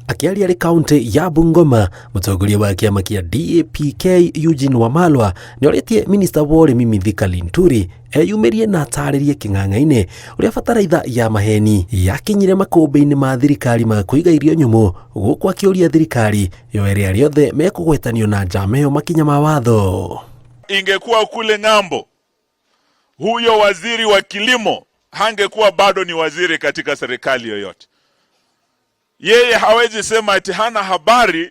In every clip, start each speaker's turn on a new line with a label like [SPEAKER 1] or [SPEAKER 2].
[SPEAKER 1] Akĩaria arĩ kaunti ya Bungoma, mũtongoria wa kĩama kĩa DAP-K Eugene Wamalwa nĩorĩtie minista wa ũrĩmi Mithika Linturi eyumĩrie na atarĩrie kĩng'ang'a-inĩ ũrĩa bataraitha ya maheni yakinyire makũmbĩ-inĩ ma thirikari ma kũiga irio nyũmũ, gũkũ akĩũria thirikari yoere arĩa othe mekũgwetanio na njama ĩyo makinya ma watho.
[SPEAKER 2] Ingekuwa kule ng'ambo, huyo waziri wa kilimo hangekuwa bado ni waziri katika serikali yoyote. Yeye hawezi sema ati hana habari.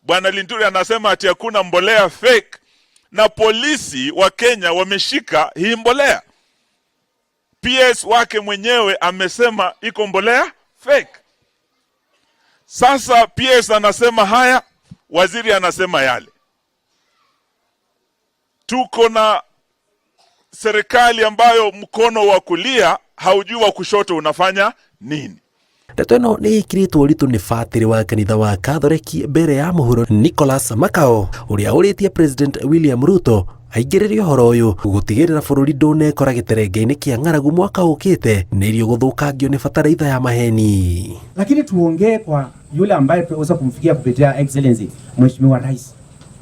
[SPEAKER 2] Bwana Linturi anasema ati hakuna mbolea fake, na polisi wa Kenya wameshika hii mbolea. PS wake mwenyewe amesema iko mbolea fake. Sasa PS anasema haya, waziri anasema yale. Tuko na serikali ambayo mkono wa kulia haujui wa kushoto unafanya nini.
[SPEAKER 1] Ndeto ĩno nĩ ĩkĩrĩtwo ũritũ nĩ batĩrĩ wa kanitha wa Katholeki mbere ya mũhuro Nicholas Makao, ũrĩa ũrĩtie President William Ruto aingĩrĩre ũhoro ũyũ gũtigĩrĩra bũrũri ndũnekora gĩterenge-inĩ kĩa ng'aragu mwaka ũkĩte nĩ irio gũthũkangio nĩ bataraitha ya maheni.
[SPEAKER 3] Lakini tuongee kwa yule ambaye tunaweza kumfikia kupitia Excellency Mheshimiwa Rais.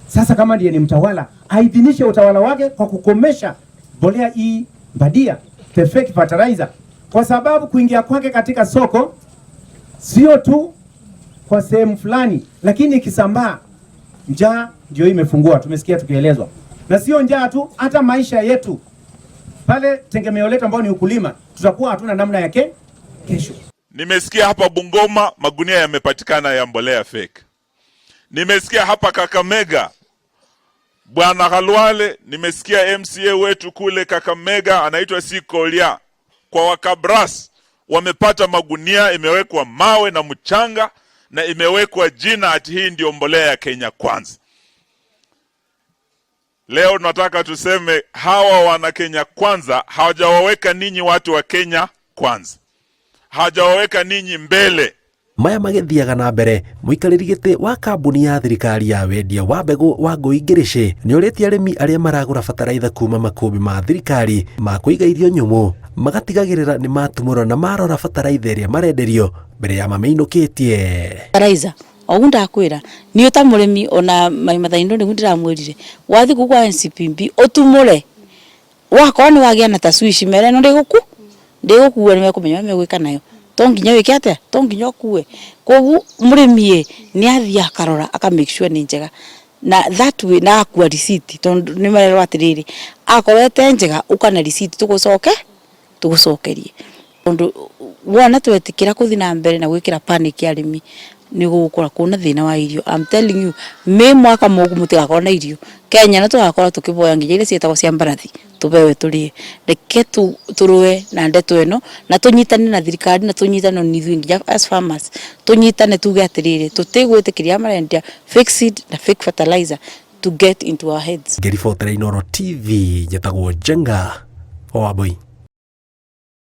[SPEAKER 3] Sasa kama ndiye ni mtawala, aidhinishe utawala wake kwa kukomesha mbolea hii bandia, the fake fertilizer, kwa sababu kuingia kwake katika soko sio tu kwa sehemu fulani, lakini ikisambaa, njaa ndio imefungua. Tumesikia tukielezwa, na sio njaa tu, hata maisha yetu pale, tegemeo letu ambao ni ukulima, tutakuwa hatuna namna yake kesho.
[SPEAKER 2] Nimesikia hapa Bungoma magunia yamepatikana ya mbolea fake. Nimesikia hapa Kakamega Bwana Khalwale, nimesikia MCA wetu kule Kakamega anaitwa Sikolia, kwa Wakabras wamepata magunia imewekwa mawe na mchanga na imewekwa jina ati hii ndio mbolea ya Kenya Kwanza. Leo tunataka tuseme hawa wana Kenya Kwanza hawajawaweka ninyi watu wa Kenya Kwanza, hawajawaweka ninyi mbele.
[SPEAKER 1] Maya magĩthiaga na mbere, mũikarĩri gĩtĩ wa kambuni ya thirikari ya wendia wa mbegũ wa Ngũi Ngĩrĩcĩ nĩorĩtie arĩmi arĩa maragũra bataraitha kuma makũmbĩ ma thirikari ma kũiga irio nyũmũ magatigagĩrĩra nĩ matumũra na marora bataraitha ĩrĩa marenderio mbere ya mamĩinũkĩtie.
[SPEAKER 4] Fertilizer oguo ndakwĩra niĩ ta mũrĩmi ona Mai Mathaindo nĩguo ndĩramwĩrire, wathiĩ kũu kwa NCPB ũtumũre, wakorwo nĩ wagĩa na tacwici mere ĩno ndĩgũku ndĩgũkua, nĩ mekũmenya ũrĩa megwĩka nayo, to nginya wĩke atĩa, to nginya ũkue. Koguo mũrĩmi ĩ nĩ athiĩ akarora aka make sure nĩ njega, na that way na agakua receipt, tondũ nĩ marerwo atĩrĩrĩ, akorwo ĩte njega ũka na receipt tũgũcoke tũgũcokerie. Tondũ wona twetĩkĩra kũthiĩ na mbere na gwĩkĩra panic arĩmi, nĩ gũgũkorwo kwĩna thĩna wa irio. I'm telling you, May mwaka mũku mũtigakorwo na irio. Kenya no tũgakorwo tũkĩboya nginya iria ciĩtagwo cia mbarathi tũbewe tũrĩe. Reke tũrũe na ndeto ĩno na tũnyitane na thirikari na tũnyitane na ithuĩ nginya as farmers, tũnyitane tuge atĩrĩrĩ, tũtigwĩtĩkĩria marendia fake seed na fake fertilizer to get into our heads.
[SPEAKER 1] Ngĩribotera Inooro TV, njĩtagwo Njenga wa Wambui.